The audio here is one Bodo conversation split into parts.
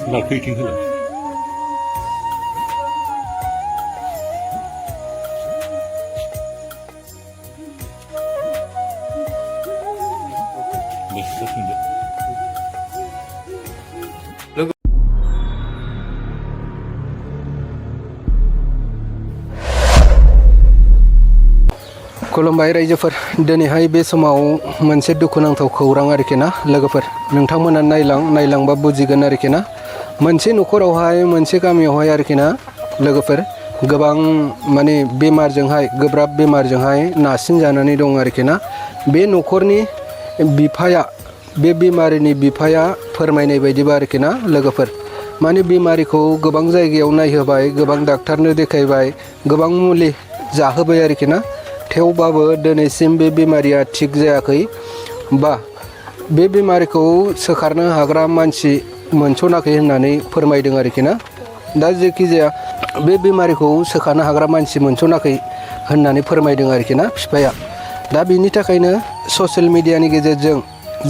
लाखैथिं होला बस जाफिनदो खुलुमबाय रायजोफोर दिनैहाय बे समाव मोनसे दुखुनांथाव खौरां आरोखि ना लोगोफोर नोंथांमोना नायलांबा बुजिगोन आरोखि ना मोनसे न'खरावहाय मोनसे गामियावहाय आरोखि ना लोगोफोर गोबां माने बेमारजोंहाय गोब्राब बेमारजोंहाय नारसिनजानानै दं आरोखि ना बे न'खरनि बिफाया बे बेमारिनि बिफाया फोरमायनाय बायदिबा आरोखि ना लोगोफोर माने बेमारिखौ गोबां जायगायाव नायहोबाय गोबां डाक्टारनो देखायबाय गोबां मुलि जाहोबाय आरोखि ना थेवबाबो दिनैसिम बे बेमारिया थिग जायाखै बा बे बेमारिखौ सोखारनो हाग्रा मानसि मोनस'नाखै होननानै फोरमायदों आरोखि ना दा जेखि जाया बे बेमारिखौ सोखानो हाग्रा मानसि मोनस'नाखै होननानै फोरमायदों आरोखि ना बिफाया दा बिनि थाखायनो ससियेल मिडियानि गेजेरजों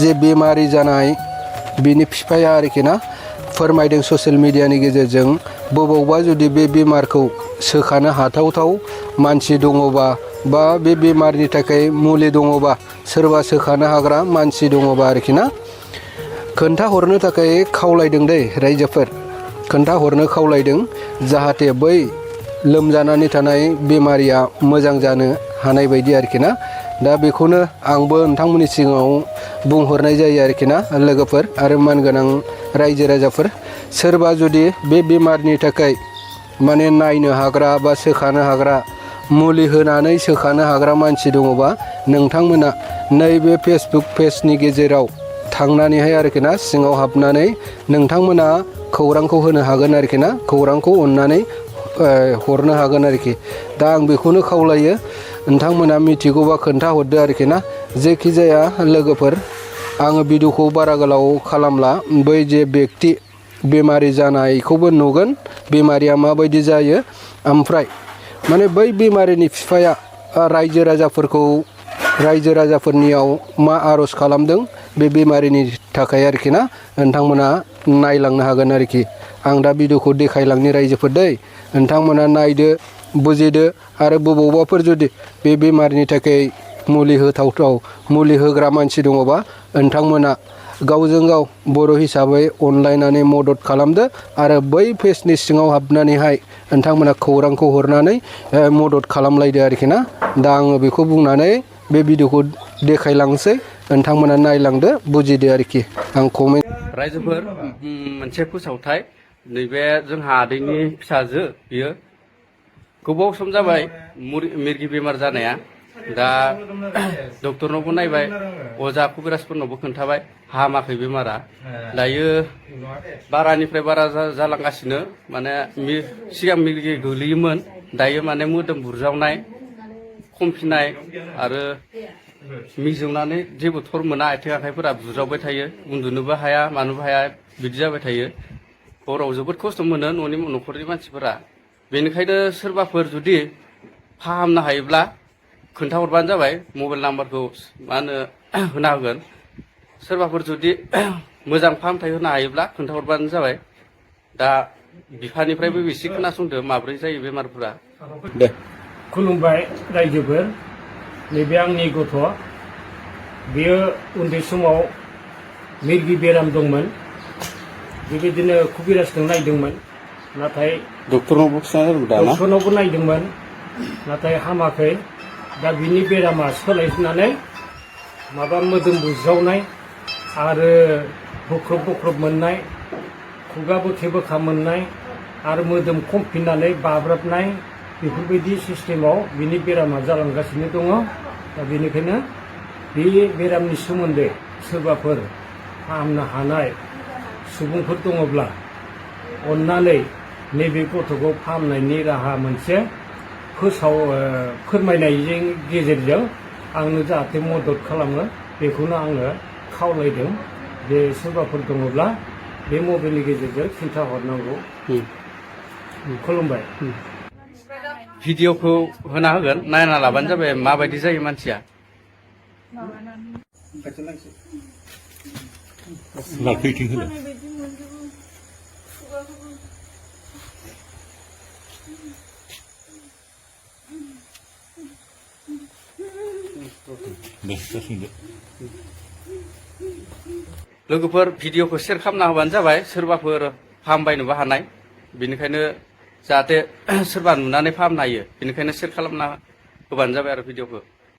जे बेमारि जानाय बिनि बिफाया आरोखि ना फोरमायदों ससियेल मिडियानि गेजेरजों बबावबा जुदि बे बेमारखौ सोखानो हाथावथाव मानसि दङबा बा बे बेमारनि थाखाय मुलि दङबा सोरबा सोखानो हाग्रा मानसि दङबा आरोखि ना खोन्थाहरनो थाखाय खावलायदों दै रायजोफोर खोन्थाहरनो खावलायदों जाहाथे बै लोमजानानै थानाय बेमारिया मोजां जानो हानाय बायदि आरोखि ना दा बेखौनो आंबो नोंथांमोननि सिगाङाव बुंहरनाय जायो आरोखि ना लोगोफोर आरो मानगोनां रायजो राजाफोर सोरबा जुदि बे बेमारनि थाखाय माने नायनो हाग्रा बा सोखानो हाग्रा मुलि होनानै सोखानो हाग्रा मानसि दङबा नोंथांमोना नैबे फेसबुक पेजनि गेजेराव थांनानैहाय आरोखि ना सिङाव हाबनानै नोंथांमोना खौरांखौ होनो हागोन आरोखि ना खौरांखौ अननानै हरनो हागोन आरोखि दा आं बेखौनो खावलायो नोंथांमोना मिथिगौबा खोन्थाहरदो आरोखि ना जेखि जाया लोगोफोर आङो भिडिअखौ बारा गोलाव खालामला बै जे बेक्ति बेमारि जानायखौबो नुगोन बेमारिया माबायदि जायो ओमफ्राय माने बै बेमारिनि बिफाया रायजो राजाफोरनियाव मा आर'ज खालामदों बे बेमारिनि थाखाय आरोखि ना नोंथांमोना नायलांनो हागोन आरोखि आं दा भिडिअखौ देखायलांनि रायजोफोर दै नोंथांमोना नायदो बुजिदो आरो बबावबाफोर जुदि बे बेमारिनि थाखाय मुलि होथावथाव मुलि होग्रा मानसि दङबा नोंथांमोना गावजों गाव बर' हिसाबै अनलायनानै मदद खालामदो आरो बै पेजनि सिङाव हाबनानैहाय नोंथांमोना खौरांखौ हरनानै मदद खालामलायदो आरोखि ना दा आङो बेखौ बुंनानै बे भिडिअखौ देखायलांसै नोंथांमोना नायलांदो बुजिदो आरोखि आं कमेन्ट रायजोफोर मोनसे फोसावथाय नैबे जोंहा आदैनि फिसाजो बियो गोबाव सम जाबाय मिरगि बेमार जानाया दा डक्टरनावबो नायबाय अजा कबिराजफोरनावबो खोन्थाबाय हामाखै बेमारा दायो बारानिफ्राय बारा जालांगासिनो माने सिगां मिरगि गोलैयोमोन दायो माने मोदोम बुरजावनाय खमफिनाय आरो मिजौनानै जेबो थर मोना आथिं आखाइफोरा बुज्रावबाय थायो उन्दुनोबो हाया मानोबो हाया बिदि जाबाय थायो हराव जोबोद खस्थ' मोनो न'खरनि मानसिफोरा बेनिखायनो सोरबाफोर जुदि फाहामनो हायोब्ला खोन्थाहरबानो जाबाय मबाइल नाम्बारखौ मा होनो होना होगोन सोरबाफोर जुदि मोजां फाहामथाय होनो हायोब्ला खोन्थाहरबानो जाबाय दा बिफानिफ्रायबो एसे खोनासंदो माब्रै जायो बेमारफोरा दे खुलुमबाय रायजोफोर नैबे आंनि गथ' बेयो उन्दै समाव मिरगि बेराम दंमोन बेबायदिनो कबिराजखौ नायदोंमोन नाथाय डक्टरनावबो नायदोंमोन नाथाय हामाखै दा बिनि बेरामा सोलायनानै माबा मोदोम बुज्रावनाय आरो बोख्रब मोननाय खुगा बोखा मोननाय आरो मोदोम खमफिननानै बाब्राबनाय बेफोरबायदि सिस्टेमाव बिनि बेरामा जालांगासिनो दङ दा बेनिखायनो बे बेरामनि सोमोन्दै सोरबाफोर फाहामनो हानाय सुबुंफोर दङब्ला अननानै नैबे गथ'खौ फाहामनायनि राहा मोनसे फोरमायनायजों गेजेरजों आंनो जाहाथे मदद खालामो बेखौनो आङो खावलायदों जे सोरबाफोर दङब्ला बे मबाइलनि गेजेरजों खिन्थाहरनांगौ खुलुमबाय भिडिअखौ होना होगोन नायना लाबानो जाबाय माबायदि जायो मानसिया लाखैथिं होला दे जासिगोन दे लोगोफोर भिडिअखौ शेयार खालामना होबानो जाबाय सोरबाफोर फाहामबायनोबो हानाय बेनिखायनो जाहाथे सोरबा नुनानै फाहामनो हायो बेनिखायनो शेयार खालामना होबानो जाबाय आरो भिडिअखौ